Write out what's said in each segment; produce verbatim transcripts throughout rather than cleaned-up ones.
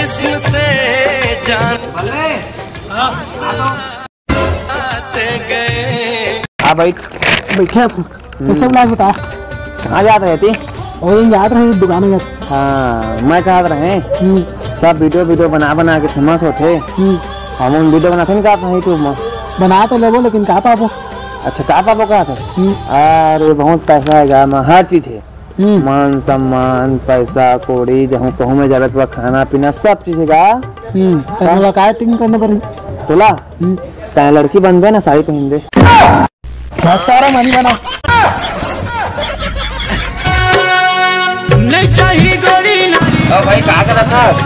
से जान आते गए। हाँ भाई, बैठे आप। कैसे बुलाए बता? कहाँ जात रहे थे? वो दिन जात रहे दुकान में। हाँ, मैं कहत रहे, हम्म। सब वीडियो, वीडियो बना, बना के फेमस होथे। हम्म। हम उन वीडियो बनाते नहीं कहत रहे YouTube में। बना तो लेबो, लेकिन का पाबो? अच्छा, का पाबो कहत है? हम्म। अरे, बहुत पैसा है गाँव में, हर चीज है। हम्म। मान सम्मान, पैसा कौड़ी, जहूँ कहूँ में जाबे तो खाना पीना सब चीज है गा। हम्म, तो हाँ। मोला काय टीम करना पड़ी? तोला? हम्म। तैं लड़की बन दे ना, साड़ी पहन दे। सारा मनी बना। नहीं चाहिए गोरी नारी। ओ भाई, का करत हस?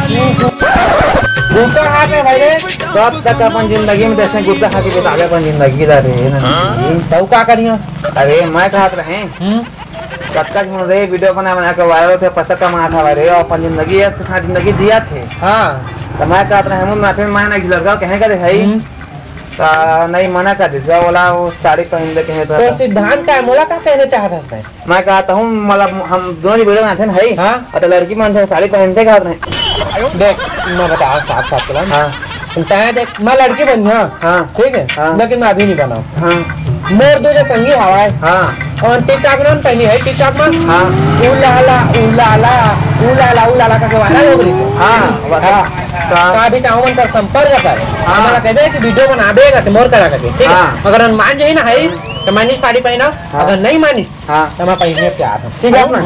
गुटखा खा के भाई रे, कब तक अपन जिंदगी में जैसे गुटखा खा के बितावे अपन जिंदगी ला रे। हाँ? तो का करियो? अरे, मैं कहत रहे, हम्म? कतका झन रे वीडियो बना बना के वायरल होथे, पैसा कमात हवय रे, अउ अपन जिंदगी, यश के साथ जिंदगी जियत हे। हाँ। त मैं कहत रहे, हमन नाचे में मैं नहीं लड़का कहे करे हई। हम्म। त नहीं मना कर दिस, ओला वो साड़ी पहन दे कहे तो। तो सिद्धांत का है, मोला का कहना चाहत हस तैं? मैं कहत हूँ, मतलब हम दोनों वीडियो बनाते हैं हई। हाँ। अउ त लड़की मन थे साड़ी पहनते कहत रहे। देख, मैं बता साफ साफ तोला। हाँ। तैं देख, मैं लड़की बन, हाँ। हाँ। ठीक है? हाँ। लेकिन मैं अभी नहीं बनाऊँ। हाँ। मोर दो जो संगी हवाए। हाँ। अउ TikTok में पहली है, TikTok में। हाँ। उलाला, उलाला, उलाला, उलाला करके वायरल हो गई से। हाँ, बस। हाँ। तो तो अभी टाउन मन कर संपर्क कर। हाँ। हमारा कहबे कि वीडियो बनाबे करके मोर करा करके, ठीक है? हाँ। अगर मन मान जाही ना है, तो मैं नहीं साड़ी पहना। हाँ। अगर नहीं मानिस, हाँ। तो मैं पहले प्यार हूँ। ठीक है, अपना।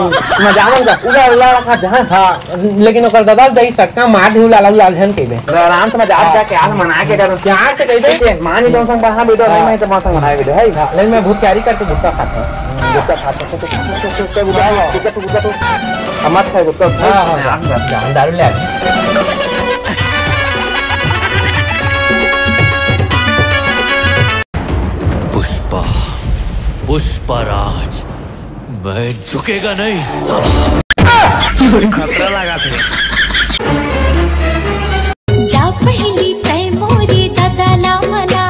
मैं जावन का, उला, उला रखा जहाँ। हाँ, लेकिन ओकर ददा दई सक्का मार ढू लाला उला झन कहिबे। तो आराम से मैं जात हाँ। जाके आज मना के करूँ। प्यार से कहिबे। ठीक है, मान ही तो संग हाँ, बेटा, नहीं हाँ। मैं तो मौसम बनाए बेटा, है? हाँ, लेकिन मैं भूत तैयारी करके गुटखा खाता हूँ। गुटखा खाता हूँ, तो, तो, गुटखा, गुटखा, गुटखा, गुटखा, तो। अब मत खाए गुटखा, हाँ, हाँ, मैं हाँ, आ गया। हाँ, दारू ले आ। पुष्पा, पुष्पराज, मैं झुकेगा नहीं साला। खतरा लगा थे। जा पहली तय मोरी दादा ला मना,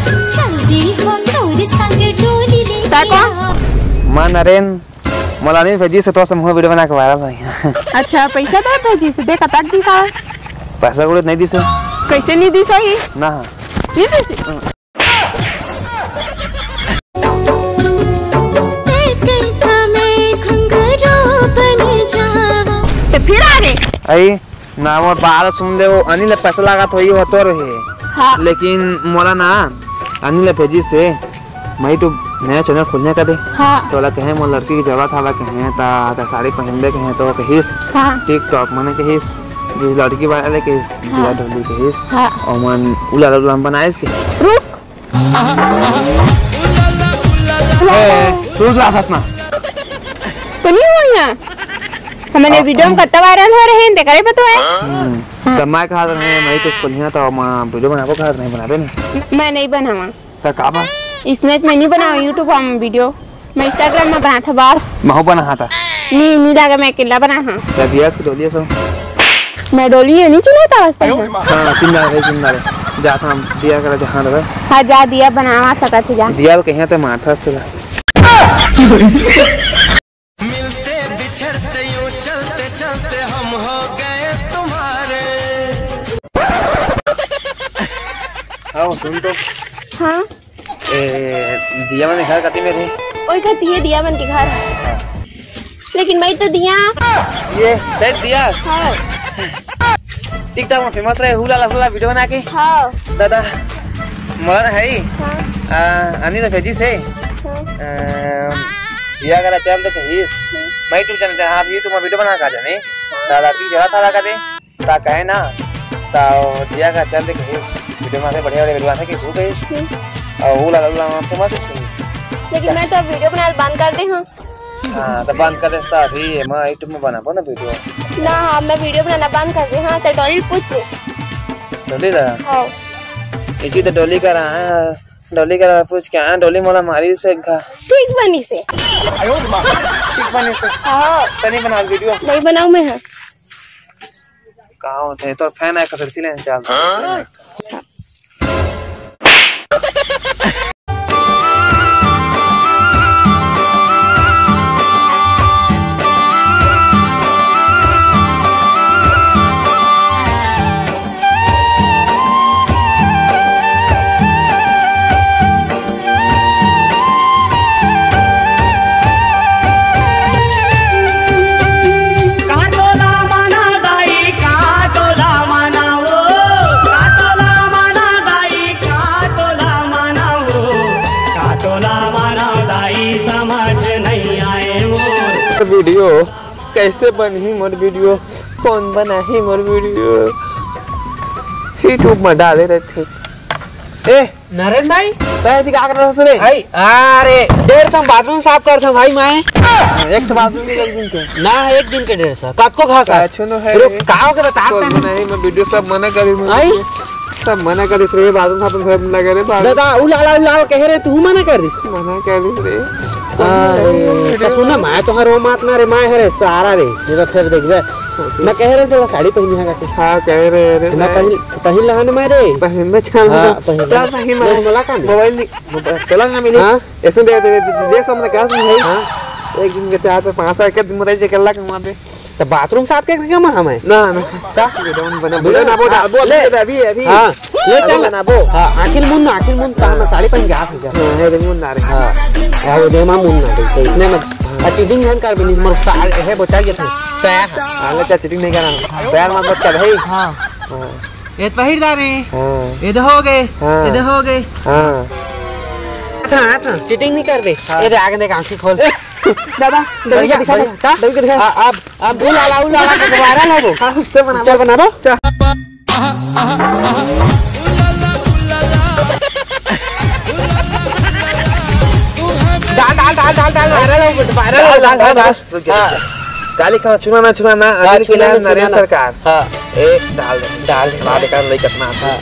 चल दी हो तोर संग डोली ले तय को? गया। माँ नरेन, मोला नहीं भेजी से तो समूह वीडियो बना के वायरल होई। अच्छा, पैसा दे भेजी से, देख तक दिसा। पैसा कुछ नहीं दिसे। कैसे नहीं दिसा ही? ना। नहीं दिसे। ते फिर आ रे। आई ना, मोर बात सुन ले, वो अनिल पैसा लागत होई, वो तोर हे। हाँ। लेकिन मोला ना, अनिल भेजी से, मैं तो नया चैनल खोलने का दे। हाँ। तो ओला कहे, मोर लड़की की जरूरत हवा कहे, ता, ता साड़ी पहन दे कहे, तो कहिस, हाँ। TikTok मने कहिस, जिस लड़की वाला ले कहिस, हाँ। दिया ढोली कहिस, हाँ। और मन उला उला बनाइस के। रुक, ए, सुन, सुन, सुन, सुन। तो नहीं हुई ना। हमने हाँ। वीडियो में कत्ता वायरल हो रहे हैं, देख रहे बतुए। हम्म। हाँ। तो मैं कहा रहे, मैं तो खोलिया तो मैं वीडियो बनाबो कहा रहे, बनाबे नहीं। मैं नहीं बनावा। तो का बा? इसने मैं नहीं बनावा YouTube हम वीडियो। मैं Instagram में बना था बस। महू बना था। नी, नी लागे, मैं अकेला बना हाँ। तो दियास के डोलिया सो। मैं डोली ये नहीं चिन्हता वास्ते है। हाँ, चिन्ह रहे, चिन्ह रहे। जा था हम दिया करा जहाँ रहे। हाँ, जा दिया बनावा सकत है, जा। दिया कहीं तो मारता हस तुला। मिलते बिछड़ते यूं चलते चलते हम हो गए तुम्हारे। हाँ, सुन तो। हाँ। ए, दिया मन के घर कति में रही? ओई कति हे दिया मन के घर। लेकिन मैं तो दिया। ये, देख दिया। हाँ। TikTok में फेमस रहे, हुला ला हुला वीडियो बना के। हाँ। दादा, मोला ना है। हाँ। आ, अनिल भेजी से। हाँ। आ, दिया करा चल दे कहिस। हम्म। मैं YouTube चैनल, हाँ, YouTube में वीडियो बना का जाने। हाँ। दादा की जगह था लगा दे। ता कहे ना, ता दिया का चल दे कहिस, वीडियो बनाथे, बढ़िया बढ़िया वीडियो बनाथे कहिस, वो कहिस। हम्म। और वो ला, ला, ला, फेमस है कहिस। लेकिन मैं तो अब वीडियो बनाना बंद कर दे हूँ। हाँ, तो बंद कर देस ता अभी ये मैं YouTube में बनाबो ना वीडियो। ना, हाँ, मैं वीडियो बनाना बंद कर दे, हाँ, तो डोली पूछ ले। डोली ला? हाँ। इसी तो डोली करा है, डोली करा पूछ के आया, डोली मोला मारी से घा। ठीक बनी से। ठीक बनी से। हाँ। तनी बना वीडियो। नहीं बनाऊँ मैं, हाँ। का होथे? तोर फैन आय का सेल्फी लेने चल। हाँ? वीडियो कैसे बनही मोर वीडियो, कौन बनाही मोर वीडियो, YouTube में डाले रहते। ए नरेन भाई, तै एती का करत हस रे? भाई, अरे डेढ़ सौ बाथरूम साफ करत हूँ भाई मैं। एक ठो बाथरूम के एक दिन के? ना, एक दिन के डेढ़ सौ। कतको घास आ। अच्छा, नो है रुक, रे। का हो के बता कोई तैं? नहीं, मैं वीडियो सब मना करी, मैं आई? सब मना करिस रे, बाथरूम साफ में लगे रे, बाथरूम। दादा, उ लाला, उ लाला कहे रे, तू मना कर दिस। मना करिस रे। अरे, तो सुन ना, मैं तो हर वो मात ना रे, मैं हरे सारा रे, ये तो फिर देखबे। हाँ, सुन। मैं कहे रे, थोड़ा साड़ी पहनी है करके। हाँ, कहे रे, रे, मैं मैं पहन, पहन लहा ना मैं रे। पहन में चल हाँ, ना। पहन। क्या पहन ले, में? मोला का नहीं? मोबाइल नहीं, मोबाइल, चला ना मिली। हाँ? ऐसे दे, दे, दे, दे, सब मतलब क्या सुन भाई? हाँ? एक दिन के चार से पाँच सौ, एक दिन में रह जे कर ला कमा पे। तो बाथरूम साफ के क्या मैं हमें? ना, ना। का? वीडियो बना, वीडियो ना, वो हाँ, डाल, वो अभी, ले। अभी, अभी। हाँ, ले अभी चल। बना, वो। हाँ, आखिर मुन ना, आखिर मुन, कहाँ मैं साड़ी पहन के आ जा। हाँ, है, मुन ना रे। हाँ, हाँ, वो दे माँ मुन ना, सही, इसने मत। हाँ, चीटिंग हन कर भी नहीं, मोर साल है, बचा गया था। सया। हाँ, ले चल, चीटिंग नहीं करना। सया मत, मत कर भाई। हाँ। हाँ। ये तो पहिर दारे। हाँ। ये तो हो गए। हाँ। ये तो हो गए। हाँ। था, था, चीटिंग नहीं कर दे। हाँ। ये दे, आगे देख, आंखें खोल। दादा, डबी बढ़िया, के दिखा बढ़िया। दे। का? डबी के दिखा। आ, अब, अब उ लाला, उ लाला के वायरल हो गो। हाँ, उससे बनाबो। चल बनाबो। चल। डाल, डाल, डाल, डाल, डाल, वायरल हो गो, वायरल हो, डाल, डाल, डाल। रुक जा, हाँ। रुक जा। काली कहाँ चुनाना, चुनाना, हाँ, अनिल के चुनाना, नाम नरेंद्र चुनाना। सरकार। हाँ। एक डाल दे। डाल दे। डाल दे, कर ले कितना। हाँ।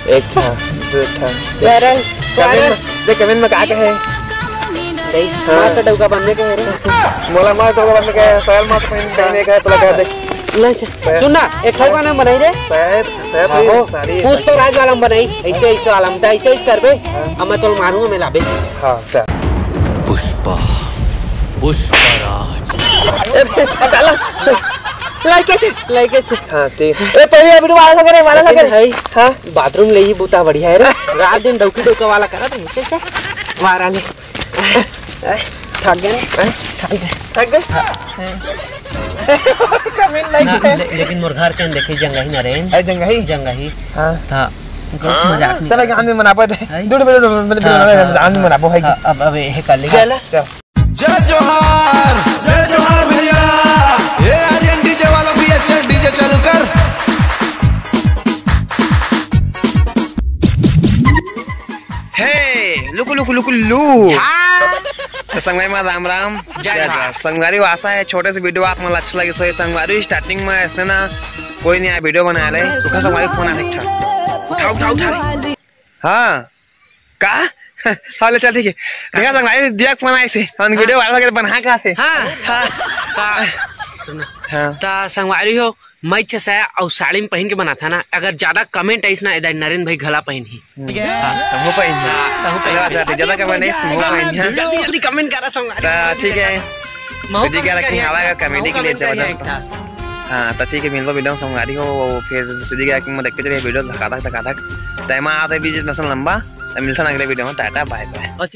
एक था, दो था, तीन। Viral, comment viral. में, देख कमेंट में का कहे? नहीं, हाँ। मास्टर डौका बनने के है रे। मोला मास्टर डौका बनने के है, सैल मास्टर पहन, पहने का है, तो लगा दे। ले, अच्छा। सैल। सुन ना, एक ठो गाना बनाई रे। सैल, सैल हाँ, थोड़ी हो। साड़ी है, पुष्पराज वाला में बनाई, ऐसे, ऐसे वाला में, तो ऐसे, ऐसे करबे, हाँ। अब मैं तोल मारूंगा, मैं लाबे। हाँ, चल। पुष्पा, पुष्पराज। ए, चल। लाइक कैसे? लाइक कैसे? हाँ, ठीक। ए, पहले ये वीडियो वायरल हो गया रे, वायरल हो गया रे। भाई, हाँ। बाथरूम ले ही बूता बढ़िया है रे। रात दिन डौकी डौका वाला करा तो मुझसे से वायरल है। थक गए ना? थक गए। थक गए? हाँ। कमेंट नहीं ना, किया। ले-, लेकिन मोर घर के देखे जंगही ना रे। ए, जंगही? जंगही। हाँ। था। मजाक नहीं चलो, कर। आनंद मनाबो। है? दूर, दूर, दूर, दूर, हाँ, हाँ, आनंद हाँ। मनाबो है। हाँ, अब, अब ये कर ले। चल। चल। जय जोहार, जय जोहार भैया। ए आर्यन डीजे वाला भैया, चल डीजे चालू कर। हे, लुकु, लुकु, लुकु, लु। झार। तो संगवारी मन राम राम, जय जय जोहार। जोहार। संगवारी, आशा है छोटे से वीडियो आप मन ला अच्छा लगे। सही संगवारी, स्टार्टिंग में ऐसे ना कोई नहीं आया वीडियो बनाए ले, सुखा संगवारी फोन आ रहा था। उठा, उठा, उठा रे। हाँ। का? हाँ, ले चल, ठीक है। देखा संगवारी, दिया फोन आए से, हम हाँ। वीडियो वायरल करके बना का थे। हाँ। हाँ। ता, सुन। हाँ। ता संगवारी हो, मैं छे साया अउ साड़ी में पहन के बना था ना, अगर ज्यादा कमेंट आइस ना, इधर नरेन भाई घला पहन ही। हम्म। हाँ। तब हो पाई। हाँ, तब हो पाई। ज्यादा, ज्यादा कमेंट आइस, तब हो पाई, हाँ। जल्दी, जल्दी कमेंट करा संगवारी। ता, ठीक है। मऊ सीधी कमेंट करा रखी करिए, हवा का कॉमेडी मऊ के लिए कमेंट करिए जबरदस्त। एक था। हाँ, तो ठीक है, मिलबो वीडियो में संगवारी हो, फिर सीधी करा रखी में देखते चलिए वीडियो धकाधक, धकाधक। टाइम आते भी जितना सा लंबा, तो मिलता ना अगले वीडियो में, टाटा, बाय बाय। और